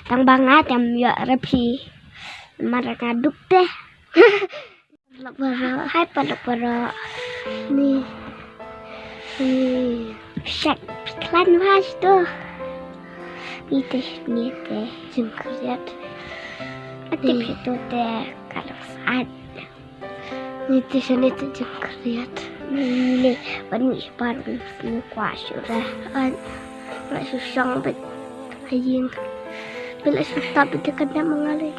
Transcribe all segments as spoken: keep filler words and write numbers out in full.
Tang ba nga te ym ïoh re phi. Namar nga duk te. Paralok baroh. Hai paralok baroh. Ni. Ni. Shek. Khlaiñ bha shuh to. Ni te, ni te jingkhriat. Ati phi to te ka la sait. Ni te shane te jingkhriat. Ni le ban mih shabar ban sngewkwah shuh re. Ai, la shu shong beit ha ïing. Beit la shu tap beit te ka dap ma nga le.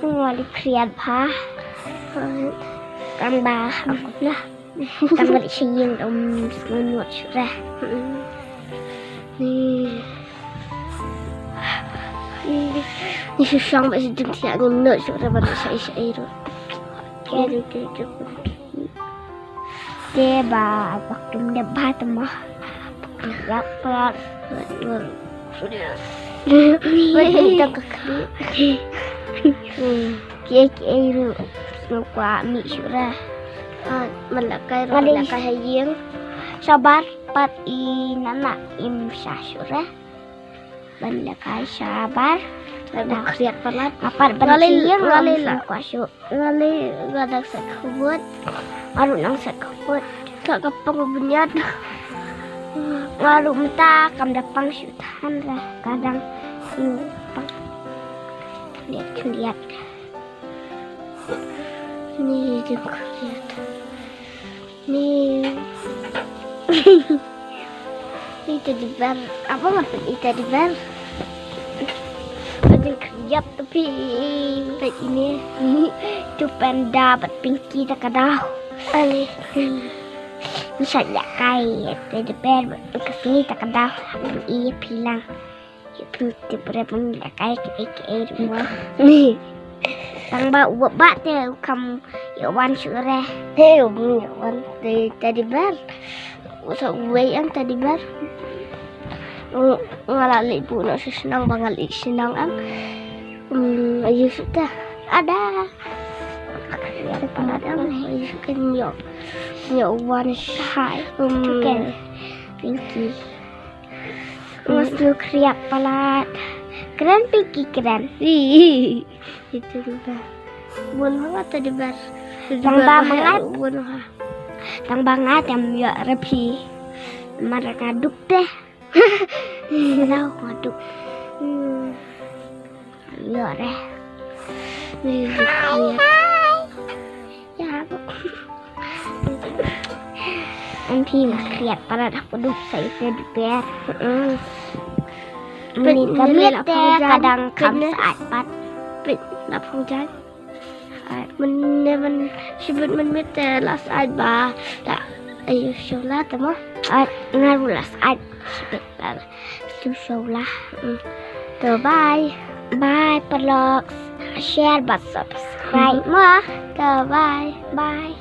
Nga le khriat bha. Ai, tang ba akut na. Tang ba le sha ïing dom sngewnyut shuh re. Ni. Ni shu shong beit sha jingthiah, ngim nud shuh re ban shai shai ruh. Te ba bak dum dep bha te mo. Yak prak. Wat ni tang ka khlieh. Ki ki ruh. Sngewkwah mih shuh re. Ah, man la kai ruh, man la kai ha ïing. Shabar pat i nana im sha shuh re. Ban la kai shabar. Ban khriat palat. Nga pat ban la sha ïing, nga le la sngewkwah shuh. Nga le nga dang sait khubut. Nga ruh nang sait khubut. Ka ka pang bniat. Nga ruh mynta kam da pang shuh than re. Ka dang pang. Khliat khliat. Ni jingkhriat. Ni. Ni teddy bear. Apa maksud ni teddy bear? Jingkhriat tapi. Peit ini. Tu panda bad Pinky ta ka daw. Ale. Ni sa ïa kai teddy bear bad ka sngi ta ka daw. Ni phi lang. Ïa phi te bre ban ïa kai kiei kiei ruh mo. Ni. Tang ba u ba te u kam ïa wan shuh re. He u ïa wan te teddy bear. U sa uwei em teddy bear. Nga la leh buh noh sha shnong ba nga leh shnong em. Hmm, ayu shuh te. Ada. Ïa te palat em. Ayu shuh kan ïoh. Ïoh wan shai. Hmm. Tuken. Pinky. Nga sngewkhriat palat. Kren Pinky kren. Ih, itu juga. Bun ha nga teddy bear. Tang ba mangat. Bun ha. Tang ba nga te ym ïoh re phi. Namar nga duk te. Namar nga duk. Hmm. Ïoh re. Ni, hi, hi. Ïa. Em phi nga khriat palat hapoh dum sa ite duper. Mm. Peit, ni ka met te ka dang kham sait pat. Peit, la phong jai. Ai, mynne myn shibit mynmiet te la sait ba. La, ayu shola te mo. Ai, nga ruh la sait shibit ba. Shu show lah. Mm. To bye. Bye, paralok. Share bad subscribe mo. To bye. Bye.